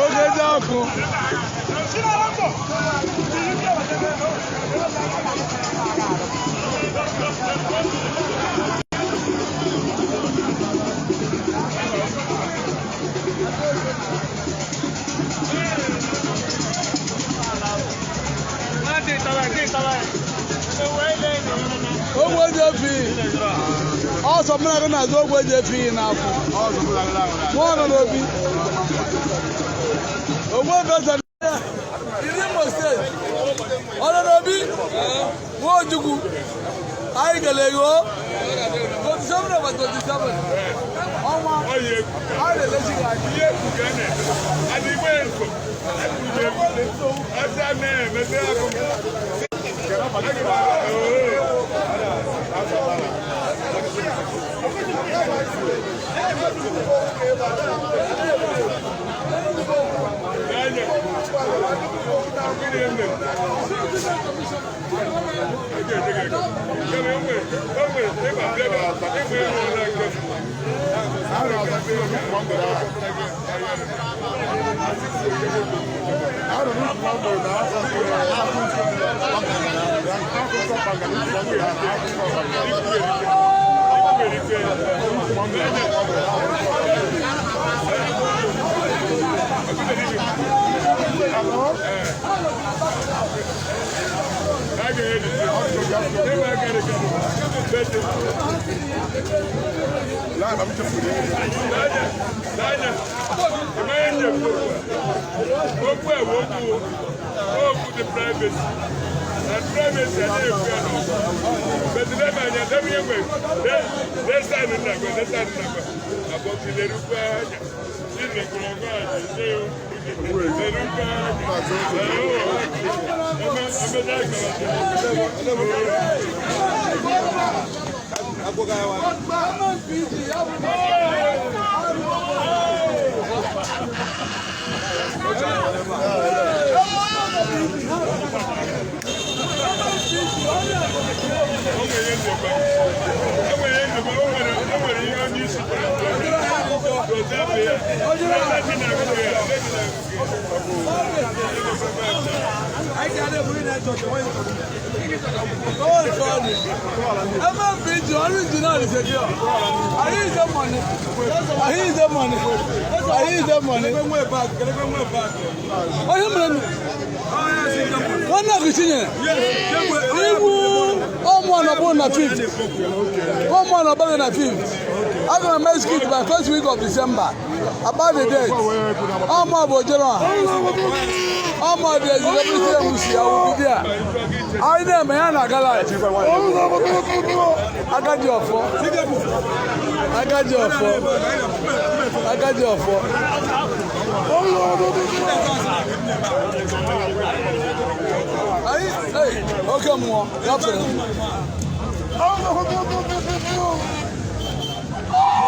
Oge dị ọkụ. Ogwe ji efi ọsọ mmiri agụ na-azụ ogwe ji efi n'afọ. Nwa nọ n'obi. Ogwe beza Imo State. Ọ nọ n'obi. Nwa Ojukwu. Anyị kele gị o. 27 over 27. Ọnwa. Anyị na-elechi gị anya. Nwanne Akụchinyere, iwu ọmụ anọbụ na 5th, ọmụ anọbụ na 5th. Aga m eme skit by first week of December about the date. Ọmụ bụ ojoro ha. Ọmụ dị ezigbo isi emusi ya will be there. Anyị na-eme ya na gala. Agadi ọfọ. Agadi ọfọ. Agadi ọfọ. Anyị, hey, oke mmụọ, gafere.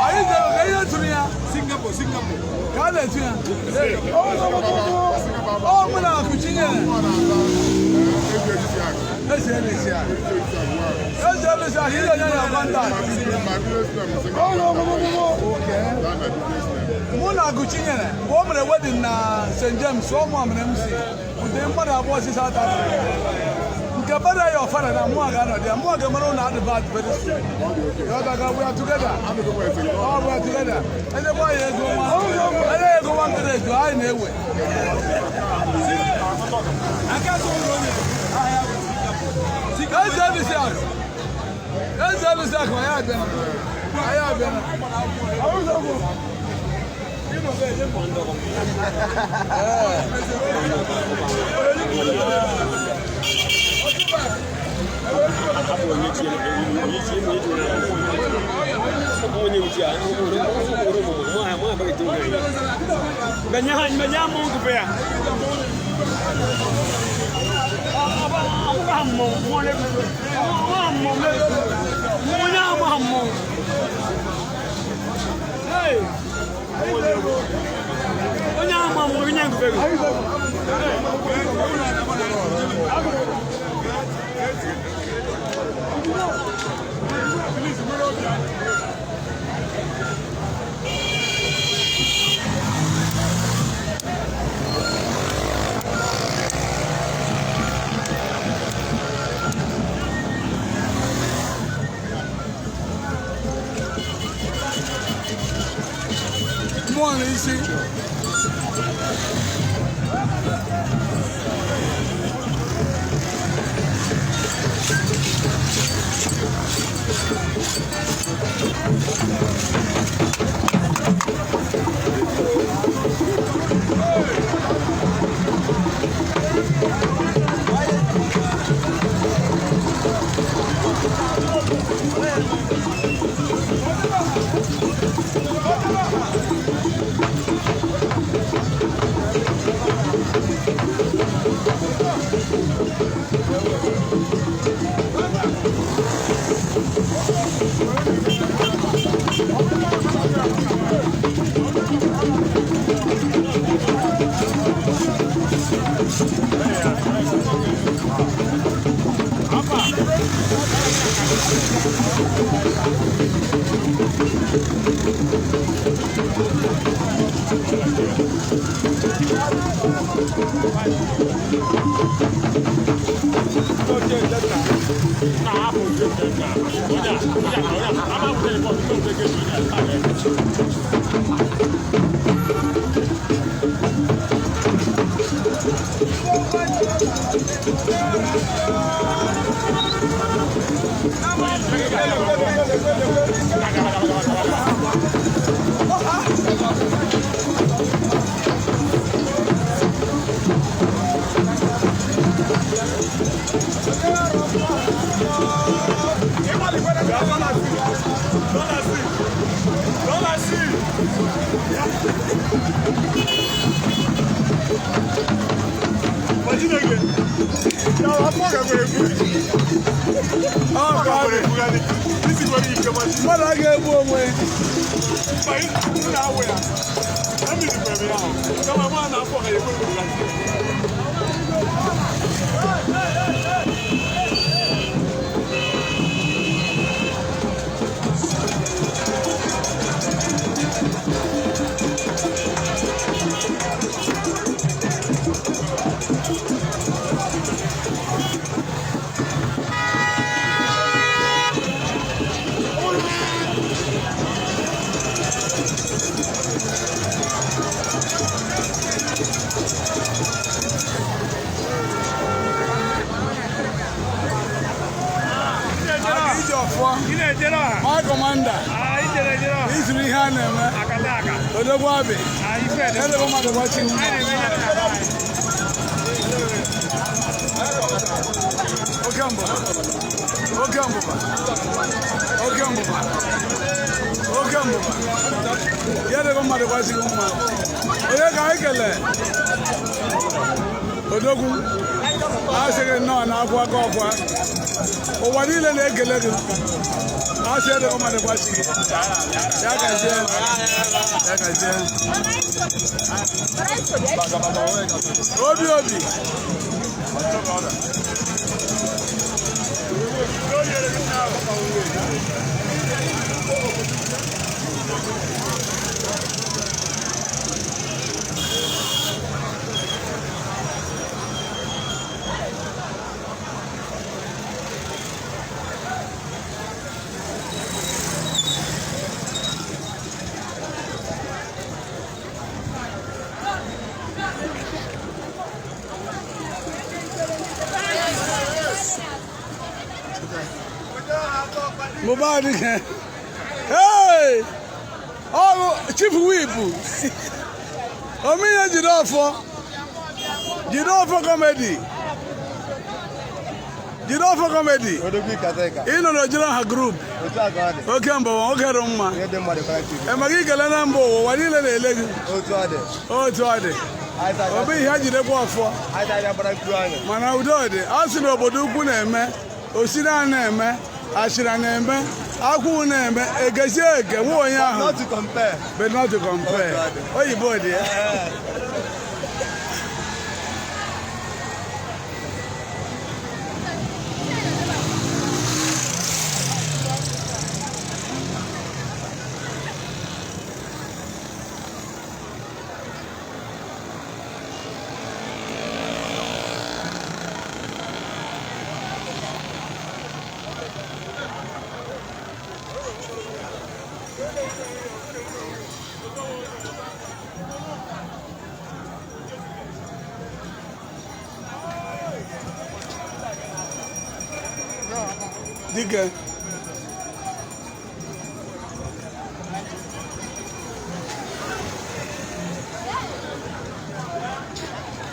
Anyị jere ka ihe tụrụ ya. Singapore, Singapore. Ka a na-etu ya. Ọ mụ na Akụchinyere. Esi elesi a. Esi elesi a, ihe onye na contact. Mụ na Akụchinyere, mgbe o mere wedding na St. James, ọ mụ mere m si, ụdị mmadụ abụọ si South Africa. Nke bada ya ọfara na mụ ga-anọ ya, mụ ga-emere ụlọ advert very soon. Yọtaga, we are together. Oh, we are together. Enyekwa ya ego nwa. Enye ya ego nwa nkiri eju, anyị na-ewe. Eze elisi akụ. Eze elisi akụ, anyị abịana. Anyị abịana. Mmụọ na isi. Mmadụ a ga-egbu onwe. Ije ọfọ. My commander. Izuru ihe a na-eme. Odogwu abi. Edebe mmadụ gbachi mma. Oke mbụba. Oke mbụba. Oke mbụba. Oke mbụba. Ya debe mmadụ gbachi mma. Onye ka anyị kelee? Odogwu. A sịghị nnọọ na akwa aka ọkwa. Ụwa niile na-ekele gị. A sị edebe mmadụ gbachi gị. Ya gazie. Ya gazie. Obi obi. Mohbad. Hey! Oh, Chief Whip. Omiye Jideofor. Jideofor comedy. Jideofor comedy. Ị nọ n'Ojiri ha group. Oke mbọ, oke dị mma. Emeka ikele na mba ụwa, ụwa niile na-ele gị. Otu ọ dị. Obi ihe jidekwa ọfọ. Mana udo dị. A sị na obodo ukwu na-eme, osiri a na-eme, ashịra na-eme, akwụ na-eme, egezi ege, nwa onye ahụ. Not to compare. But not to compare. Oyibo dị ya. Dike.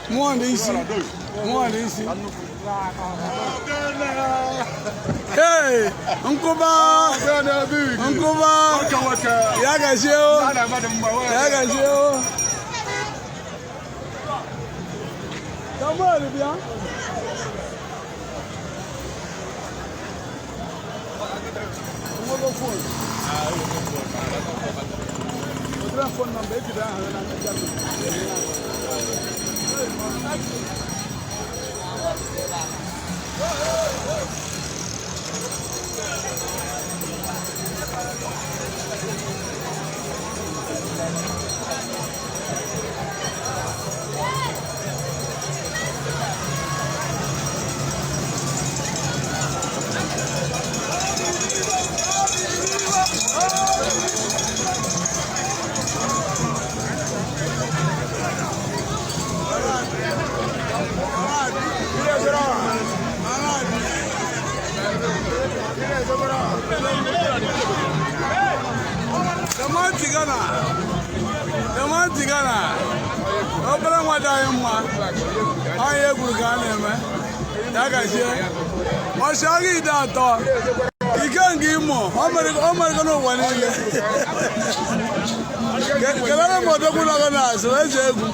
Mụọ na isi. Mụọ na isi. Hey, nkụba. Nkụba. Ya gazie o. Ya gazie o. Samuel bịa. Phone. Phone number ejide ahụ na Tigana, obere nwa dị anyị mma, anyị egwuru ka a na-eme, ya gazie, ọchịagha ide atọ, ike nke Imo, ọ merịgo n'ụwa niile. Kelere m odogwu nọgọ n'azụ, eze egwu,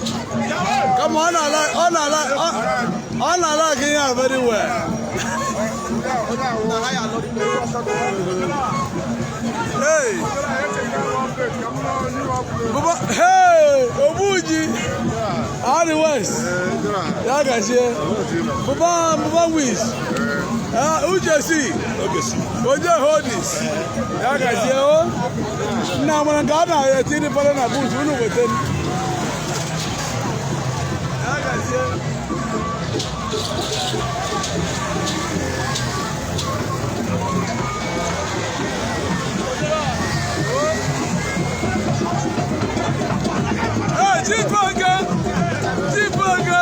kama ọ na-ala aka ihe a very well. Hey! Baba, hey! Obuji! All the West. Ya gazie. Baba, Baba Wiz. Uche si. Oje Hodis. Ya gazie o. Nna mara nke a na-eti ndị fọdụ na buut unu weta. Ya gazie. Hey, Chief Oga! Chief Oga!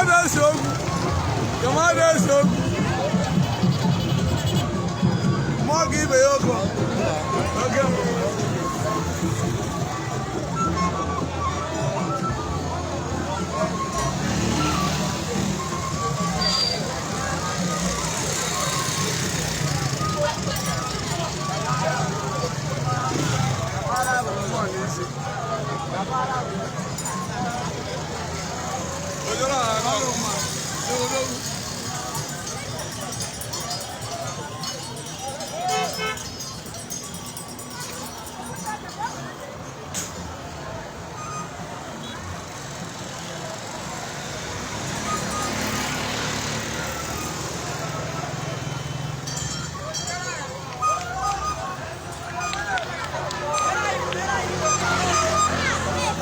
na-ese okwu. Kama na-ese okwu. Mmụọ ga ibe ya ogo. Oge mmụọ.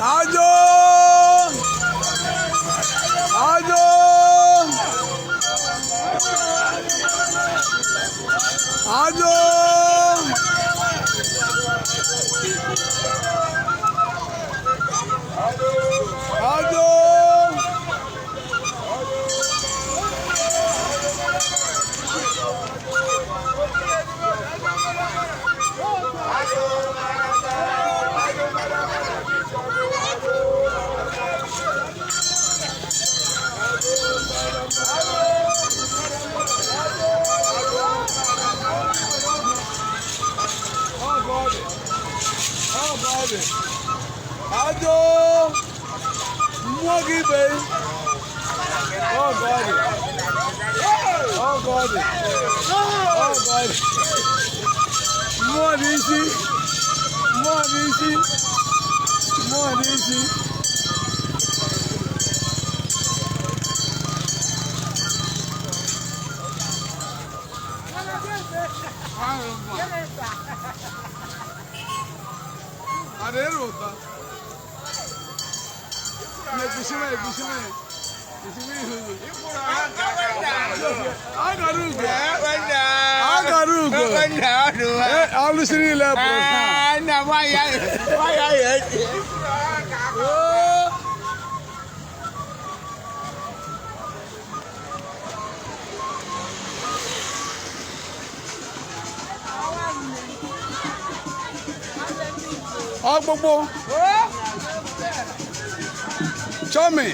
Ajo! Ajo! Ajo! Ajo! Oh, God. Ajo! Mmụọ gị ibe. Oh, God. Oh, God. Oh, God. Mmụọ n'isi. Mmụọ n'isi. Mmụọ n'isi. Adịrị ụtọ. Na-ekwusi m ekwusi m ekwusi m ihu gị. Agara ugo. Agara ugo. Alụsị niile pụrụ taa. Oo. Ọkpụkpụ. Chọmi.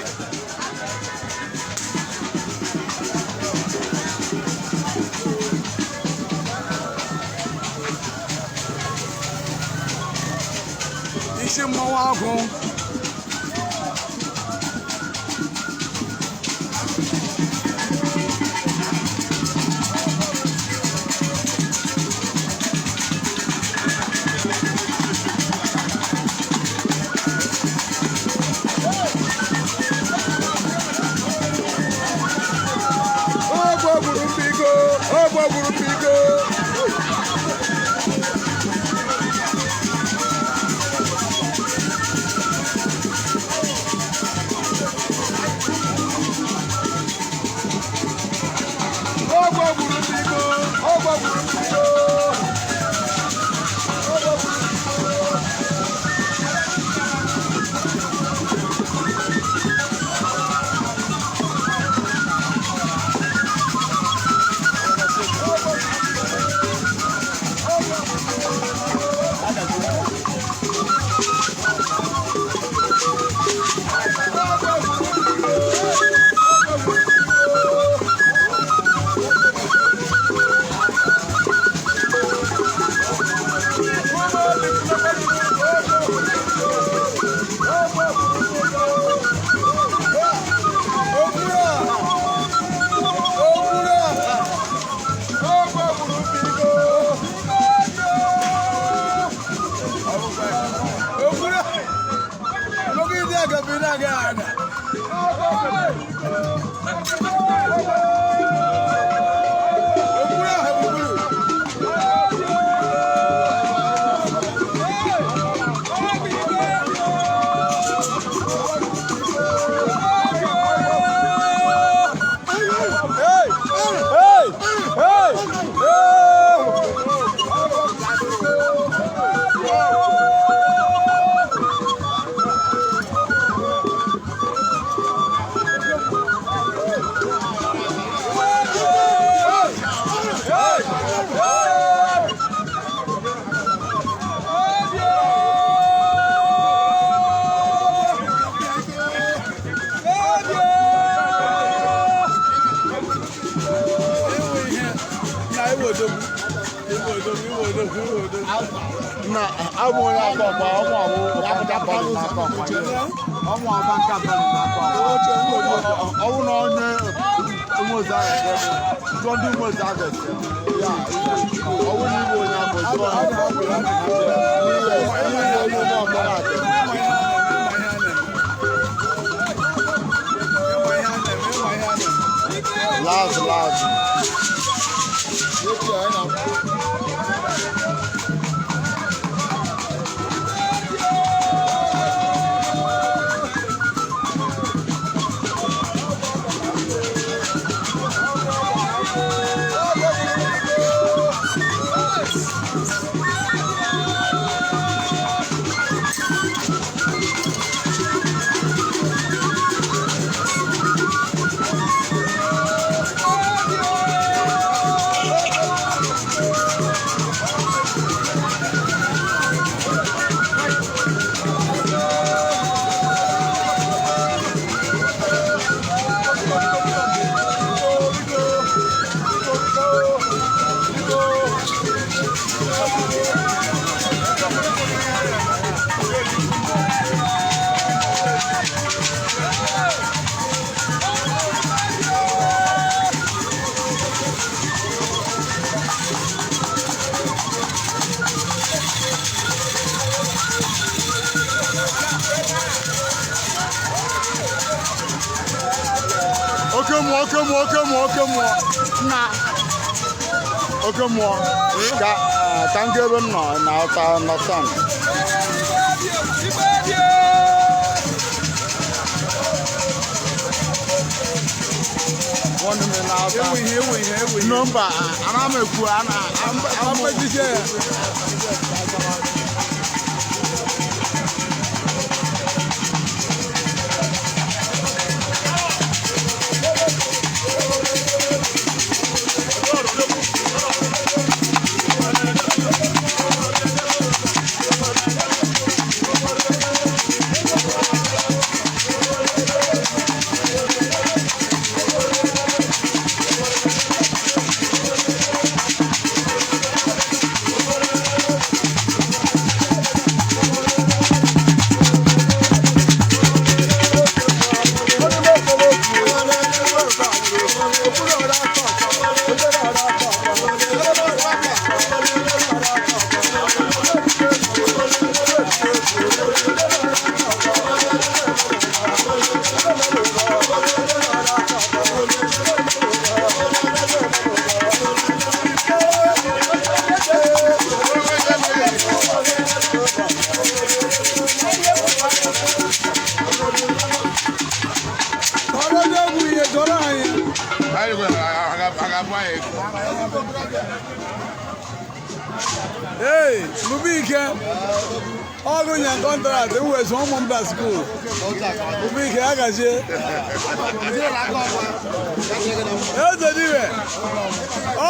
Isi mmọnwụ agwụ. Ọgbọ gburu mbigo, ọgbọ gburu mbigo. Ọgbọ gburu mbigo, ọgbọ gburu mbigo. Ọgbọ gburu mbigo. Hey! Hey! Hey! Hey! Na abụ onye aka ọkpa ọmụ abụ ọkpa balị n'aka ọkpa ọmụ aba nke abalị n'aka ọkpa ọwụ na onye nwozi ahụ jụọ ndị nwozi ahụ ya ọwụ na igwe onye ahụ jụọ ha ihe onye onye ọmụrụ atọ. Laz laz. Oke mmụọ, oke mmụọ, oke mmụọ, oke mmụọ, nna, oke mmụọ ka ka m gaa ebe m nọ na ọta nọsan. Nwanne m na-ata. Ewu ihe, ewu ihe, ewu ihe. Nọmba ana m ekwu ana Ampejisie ya. Ọrụ ndị egwu ihe tọrọ anyị. Ee, Mubike, ọgụ nya kọntrakt ewezu ụmụ mba skuul. Mubike agazie. Eze diwe,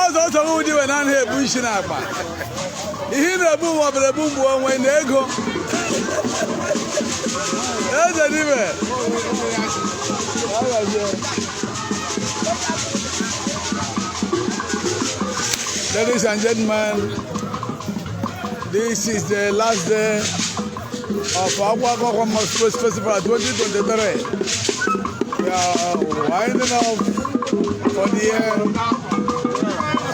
ọzọ chọrọ ụdịwe na anaghị ebu isi n'akpa. Ihe ị na-ebu ụwa bụrụ ebu mgbu onwe na ego. Eze diwe. Agazie. Ladies and gentlemen, this is the last day of Agwagwa Moscow Festival 2023. We are winding up for the year.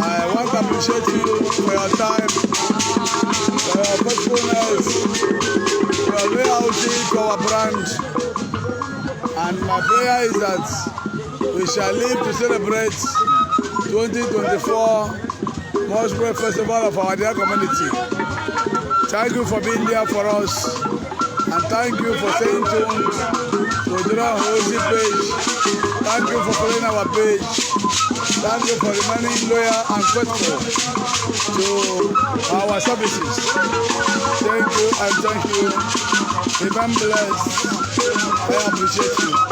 I want to appreciate you for your time, for your faithfulness, for your loyalty to our brand. And my prayer is that we shall live to celebrate 2024 Moscow Festival of our dear community. Thank you for being there for us, and thank you for staying tuned to the Holy page. Thank you for following our page. Thank you for remaining loyal and faithful to our services. Thank you and thank you. Remain blessed. I appreciate you.